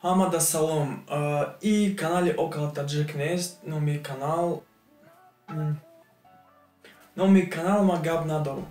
Ҳамада салом. И канали Около Таджик нест, номи канал. Номи канал ман гап надорам.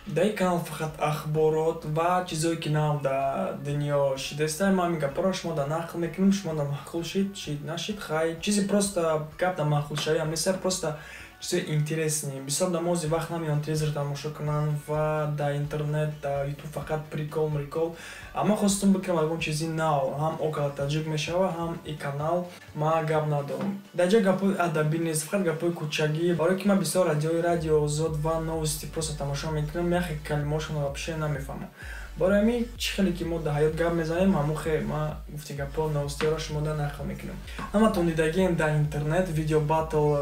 Дар ин канал фақат ахборот ва чизое, ки нав дар дунё шидаста, ман ҳамин гапҳоро шумо да нақл мекунам. Шумо да маъқул шид, шид, нашид, хай, чизи просто гап да маъқулшавиам неста, просто чизои интересный. Бисёр да мози вақт намеён телевизор тамошо кунанд ва дар интернет, дар Ютуб фақат прикол мрикол. Аммо хостум бикунам ягон чизи нав, ҳам Около Таджик мешава, ҳам и канал. Ман гап надорам. Дар ҷо гапҳои адабӣ нест, фақат гапҳои кӯчагӣ, барое ки ман бисёр радиои Радио Озод ва новости просто тамошо мекунам, яхе калимаҳошонро вообще намефаҳмам. Барои ҳамин, чӣ хеле ки мо дар ҳаёт гап мезанем, ҳамон хе ман гуфти гапҳо, новостиҳоро шумо да нақл мекунам. Ҳаматон дидагием дар интернет видео батл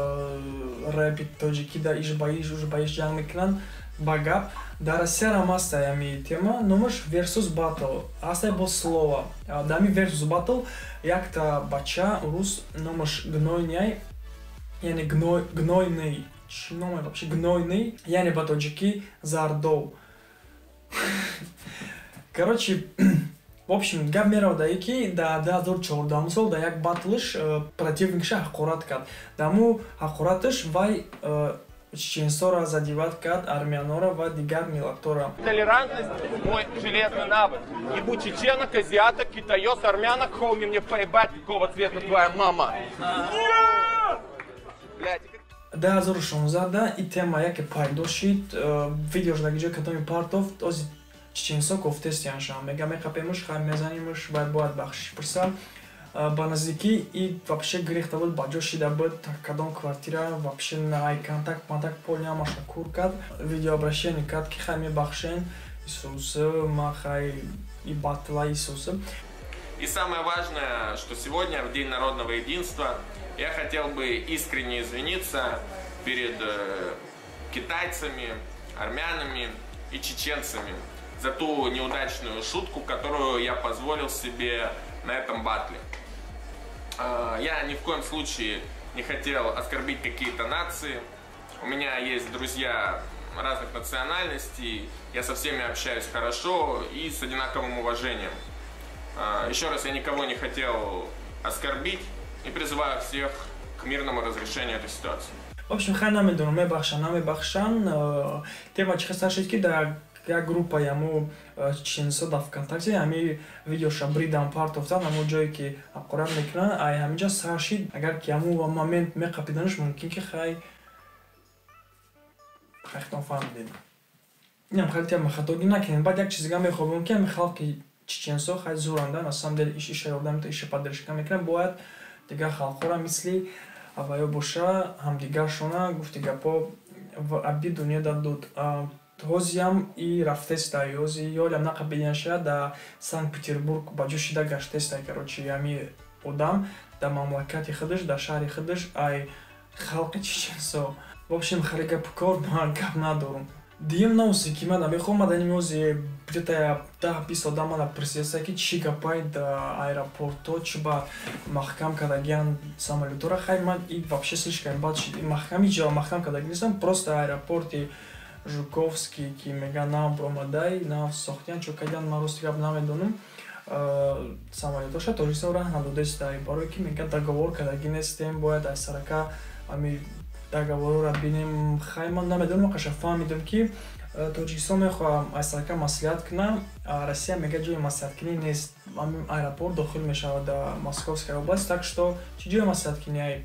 рэпи тоҷикӣ, да иш ба иш, уш ба иш ҷанг мекунанд ба гап. Дар Россиярам ҳастай ҳами тема, номаш Версус Батл ҳастай, бо слово. Дар ҳами Версус Батл якта бача урус, номаш Гнойный, яъне Гнойный, чӣ номе вообще, Гнойный, яъне ба тоҷикӣ Зардов. Короче, в общем, гап меравад ае ки дар 2014 сол дар як батлш противникша ҳақорат кард. Дар ҳамун ҳақораташ вай чеченсоро задевать кард, армянора ва дигар миллатҳоро. Толерантность – мой железный навык. Ебу чеченок, азиаток, китаёс, армянок, хоуми, мне поебать, какого цвета твоя мама. Блядь. 2016 да и тема яке пайдо шид, видеош дар ҷои кадоми партофт, ози чеченсо кофтестияншам, мега меқапемуш, хай мезанимуш, вай бояд бахшиш пурса. Ба наздикӣ и вообще гирехта буд, ба ҷо шида буд, кадом квартира, вообще ай контакт контакт поли ҳамаша кур кард, видеообращение кард, ки хай мебахшен, исусы, ма хай и батла исусы. И самое важное, что сегодня, в День народного единства, я хотел бы искренне извиниться перед китайцами, армянами и чеченцами за ту неудачную шутку, которую я позволил себе на этом батле. Я ни в коем случае не хотел оскорбить какие-то нации. У меня есть друзья разных национальностей, я со всеми общаюсь хорошо и с одинаковым уважением. Еще раз, я никого не хотел оскорбить и призываю всех к мирному разрешению этой ситуации. В общем, хай, намедонам, мебахшан, намебахшан. Тема чӣ хел шуд, ки дар як группаи ҳамо чеченсо дар ВКонтакте ҳами видеоша бридан, партофтан, ҳамо ҷое ки ҳақорат мекунанд, ай ҳаминҷа сар шид. Агар ки ҳамун момент меқапиданаш, мумкин ки хай хайхтон фаҳмидед. Инам хеле тема, хатогӣ накунед. Баъд як чиз дига мехоҳам, ки ҳами халқи чеченсо хай зуранда, на самом деле, иш иша ёрдам мета, иша поддержка мекунад. Бояд дигар халқҳоро мисли аваё боша, ҳамдигаршона гуфти гапҳо в обиду не дадут. Ҳозиам и рафтестай, ҳози ёлям нақабидаша, дар Санкт Петербург ба ҷо шида гаштестай. Короче, ҳами одам дар мамлакати худаш, дар шаҳри худаш, ай халқи чеченсо. В общем, хеле гапу кор, ман гап надорам. Дуюм новости, ки ман мехоҳам, ман ози где-то 10-20 одам мана пурсидаста, ки чӣ гапай да аэропортҳо, чӣ ба маҳкам кардагиан самолётҳоро. Хай, ман и вообще слишком бад шид, маҳкам ҳеҷ ҷо маҳкам кардаги нестам, просто аэропорти Жуковский, ки меган нав баромадай, нав сохтиян, чо кардиан, ман рости гап намедонам, самолётҳоша Тоҷикистон раҳ надодестай, барое ки меган договор кардаги нестем, бояд аз сарака ами договорро бинем. Хай, ман намедонам, қаша фаҳмидам, ки Тоҷикистон мехоҳам аз сарака маслиҳат кунам, Россия мега ҷои маслиҳаткунӣ нест, ҳамин аэропорт дохил мешавад дар Московская область, так что чӣ ҷои маслиҳаткунӣ,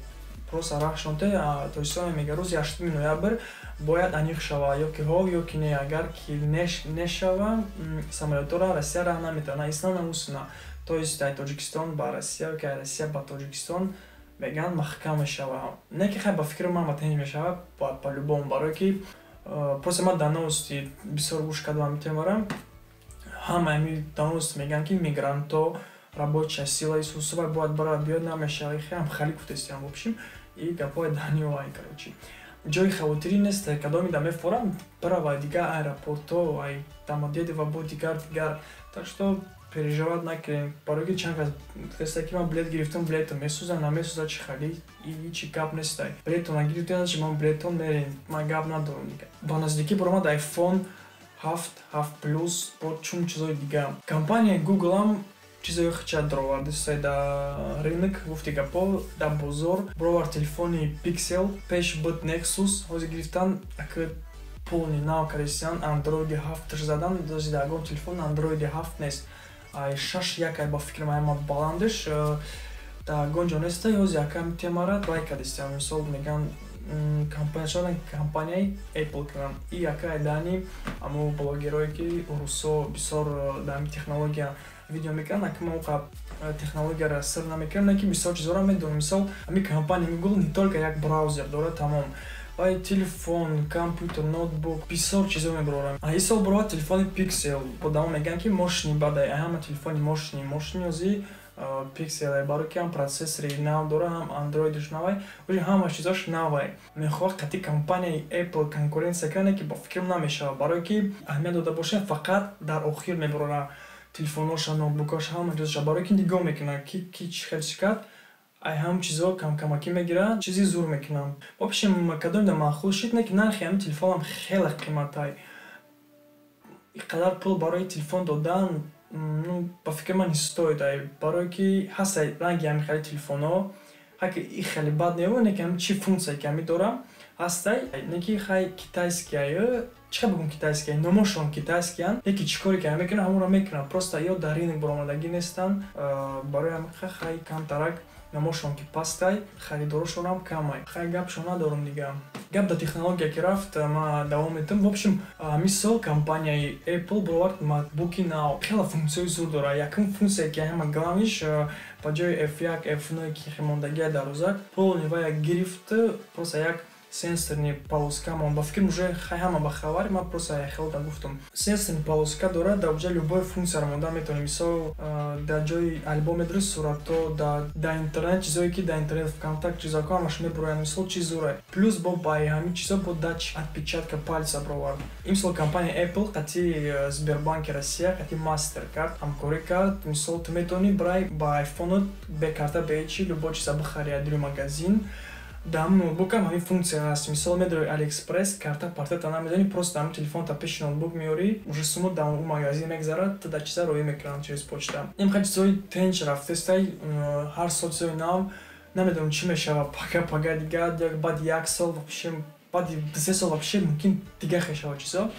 просто раҳшонте. Тоҷикистон мега рӯзи 8 ноябр бояд аниқ шава, ё ки ҳо, ё ки не. Агар ки нешава, самолётҳоро Россия раҳ наметавад, на исна, на усна, то есть ай Тоҷикистон ба Россия ё ки ай Россия ба Тоҷикистон, мегӯянд, маҳкам мешава. Не ки хай, ба фикри ман матанҷ мешава по-любому, барое ки просто ман дар новости бисёр гӯш кардам ҳамин темара. Ҳама ҳами дар новости мегӯянд, ки мигрантҳо, рабочая сила исусува бояд бара биёд, намешава, хелам хали гуфтестиям. В общем, и гапҳои даниоай, короче, ҷои хавотирӣ нест, кадоми да мефорам барава дигар аэропортҳо, ай Домодедово бо дигар дигар, так что переживать накунем, барои ки чанд кас гуфтеста, ки ман билет гирифтам, билетон месӯза, намесӯза, чи хали, ҳичи гап нестай. Билетон нагирифтем, чи ман билетон мерем, ман гап надорам. Ба наздикӣ баромад iPhone 7, 7 Plus бо чун чизои дигар. Компанияи Google ам Чизои хича даровардисай да рынок, гуфти гапо, да бозор. Бровар телефони Pixel, пеш буд Nexus, ҳозир гирифтан, ака, полный нав кардисиян, Android 7 задан. Ҳозир дар ягон телефон Android 7 нест. Ай 6.1 ай, ба фикри ман, ама баландш дар ягон ҷо нестай. Ҳозир якам темара рай кардисиян. Мисол, меган, компания шадан, компанияи Apple кардам. И яка айдани амо блогерое, ки русо бисёр дар ҳамин технология видео мекунанд. Ака, ман оқа технологияро сир намекунам, не ки бисёр чизҳоро медонам. Мисол, ҳамин компания Google не только як браузер дорад, тамом, вай телефон, компютер, ноутбук, бисёр чизо мебарорам. Ин сол баровад телефони Pixel. Одамо мегӯянд, ки мощный бадай, ҳама телефони мощный ози Pixel, барои ки ҳам процессори нав дора, ҳам андроидш навай, уже ҳама чизош навай. Мехоҳад қати компанияи Apple конкуренсия кунад, ки бо фикрам намешавад, барое ки аҳамият дода бошем, фақат дар охир мебарора телефонҳоша, ноутбукҳоша, ҳама чизоша, барое ки нигоҳ мекунад, ки чӣ хел чӣ кард, ай ҳам чизо камкамакӣ мегирад, чизи зур мекунам. В общем, кадоме да маъқул шид, не ки нархи ҳамин телефонам хеле қиматай. Иқадар пул барои телефон додан, ну, ба фикри ман, не стоит ай, барое ки ҳастай ранги ҳамин хели телефонҳо, ҳаки и хеле бад не, не ки ҳамин чӣ функсия ки ҳамин дорам ҳастай, не ки хай китайский ай, чӣ хел бигӯм, китайский, номошон китайскиян, не ки чӣ коре ки мекунанд, ҳамонро мекунанд. Просто ё дар рынок баромадагӣ нестанд, барои ҳамин хай камтарак номошон ки пастай, харидорошонам камай. Хай, гапшон надорам дига. Гап дар технология ки рафт, ма давом метам. В общем, ҳамин сол компанияи Apple баровард MacBook нав, хеле функсияи зур дорад. Якум функсия, ки ҳама главный ш, ба ҷои F1, F9, ки мондагия дар рӯзак, полный вая гирифт, просто як сенсорный полоска мон. Ба фикрам, уже хай ҳама ба хабари, ман просто хелда гуфтам. Сенсорный полоска дорад, дар ҷои любой функсияро монда метавонем. Мисол, дар ҷои альбом медори суратҳо, дар интернет, чизое ки дар интернет, ВКонтакт, чизоко ҳамаш мебуроянд. Мисол, чиз зурай. Плюс бо ба ҳамин чизо бо датчик отпечатка пальца бировард. Имсол компания Apple қати Сбербанки Россия, қати Mastercard ҳамкорӣ кард. Мисол, ту метавонӣ бирай ба айфонот бе карта, бе чи, любой чиза бихари аз дури магазин. Дар ҳамин ноутбукам ҳамин функсия ҳаст. Мисол, медори Алиэкспресс, карта партата намедонӣ, просто ҳамин телефонта пеши ноутбук меорӣ, уже сумо дар он магазин мегзарад, ту дар чиза роӣ мекунанд через почта. Ин хел чизҳои тенч рафтестай, ҳар сол чизҳои нав. Намедонам, чӣ мешавад пага пага дига, баъди як сол, вообще баъди 3 сол вообще мумкин дига хел шавад чизо.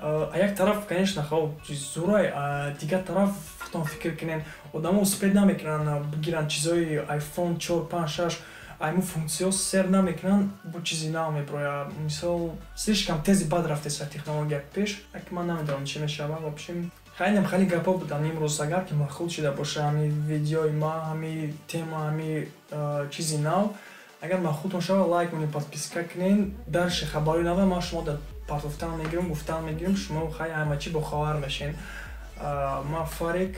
А як тараф, конечно, хоб, зурай, а дигар тараф, худтон фикр кунед, одамо успеть намекунанд бигиранд чизҳои iPhone 4, 5, 6, айму функсияҳо сер намекунанд, бо чизи нав меброяд. Мисол, слишком тези бад рафтеса технология пеш, аки ман намедонам, чӣ мешавад. В общем, хайнам хеле гапҳо буданд имрӯз. Агар ки маъқул шида боша ҳами видеои ма, ҳами тема, ҳами чизи нав, агар маъқултон шава, лайк монед, подписка кунед. Дарши хабарои нава ман шумо дар партофтан мегирам, гуфтан мегирам, шумо хай ҳама чӣ бохабар мешен. Ман Фарик,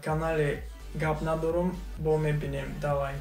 канали «Гап надорум», бо мебинем. Давай.